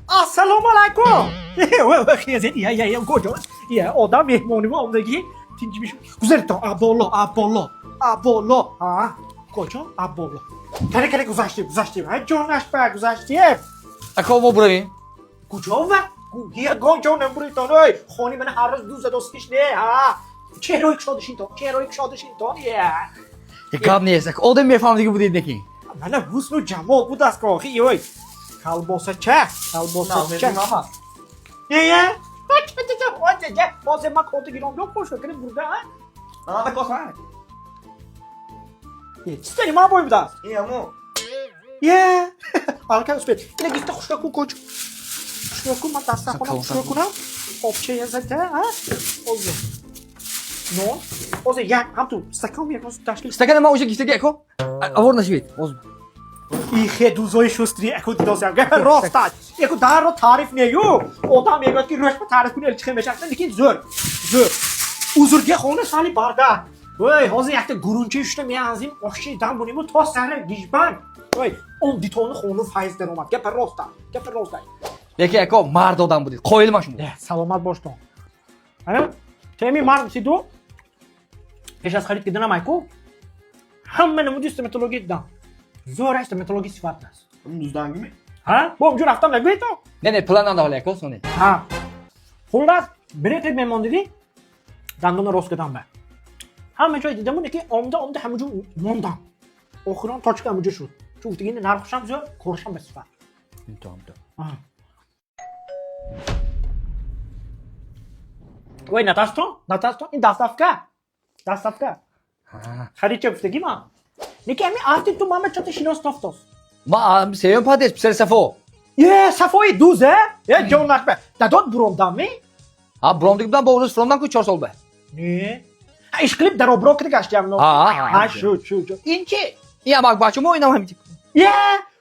Ассалому алайкум. Я куҷо? Я одам меҳмонӣ омадагӣ. Тинҷ мишу. Гузаритон, а боло, а боло, а боло. А куҷо? А боло. Кане, кане, гузаштем, гузаштем. Ҳай, ҷонаш ба, гузаштем. Ако, мо буравем. Куҷо ва? Ягон ҷо намбуритон. Ой, хони мана ҳар рӯз ду задостиш не, ҳа. Чеҳрои кушодашинтон, чеҳрои кушодашинтон. Я. Гап нест, ако, одам мефаҳмдиги будед неки. Мана ҳусну ҷамол будааст охи, ой. Колбосача, колбосача. Е, ҳозир ман коти гиром, ё хушо кини бурда, а? Ана коса. Чистани ман бой будааст. Иямо. Е, алка успеть. Ина гифта хушка ку, коч. Хушка ку, ман дастархона хушка кунам. Обча язата, а? Ҳозир. Нон. Ҳозир як ҳам ту стакан як ташкил. Стакана ман уже гифтаги, ако. Авор нашавед. Ҳозир. Ихе дузои шустри аку дидосям. Гапа рост аст. Яку дарро таъриф нею. Одам мегӯяд, ки рӯшба таъриф куни, чихе мешавад, лекин зӯр. Зӯр. Узурга хона сали барда. Ой, ҳозир якта гурунчи шута меанзим, оши дам буниму то сари гижбан. Ой, он дитони хону файз даромад. Гапа рост аст. Гапа рост аст. Лекин, ако, мард одам будед. Қоилман шумо. Саломат боштон. Ана, теми мард сиду. Пеш аз харид киданам, айку. Ҳама намуди стоматология дидам. Зӯраш стоматология сифат аст. Дуздангими? Ҳа? Бо онҷо рафтам, нагӯед то? Не, план надоҳали, ако, соне. Ҳа. Хуллас, брекет мемондидӣ, дандонро рост кардам ба. Ҳама ҷой дидаму, ки омда омда ҳама ҷо мондам. Охирон точка ҳамаҷо шуд. Чун гуфтагини нархушам зӯр, коршам ба сифат. Аҳа. Ой, натарстон, натарстон, ин доставка. Доставка. Харид ча гуфтагӣ ман. Неки ҳамин арти ту мама чата шинос тофтос. Ма сеюм падес, писари Сафо. Е, Сафои дуз, э? Е, ҷонаш ба. Дадот буромдам, ми? Ҳа, буромдиги будам, бо урус фуромдам ку 4 сол ба. Не. Ҳа, ишқилиб даробро кида гаштиям но. Ҳа. Ҳа, шуд, шуд, шуд. Ин чи? Ин амак бачамо, инам ҳамин. Е,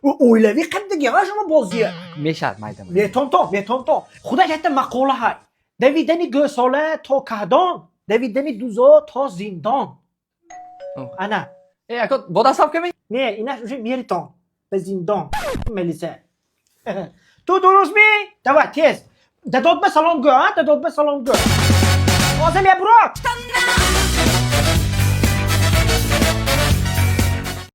оилавӣ қаддаги, ҳа, шумо бозия. Мешавад, майда. Метонтон, метонтон. Худаш якта мақола ҳай. Давидани гӯсола то каҳдон, давидани дузо то зиндон. Ана. Э, ако, бо доставка ми? Не, инаш уже меритон. Ба зиндон. Мелиса. Ту дуруст ми? Давай, тез. Дадот ба салом гӯ, а? Дадот ба салом гӯ. Ҳозир мебурод.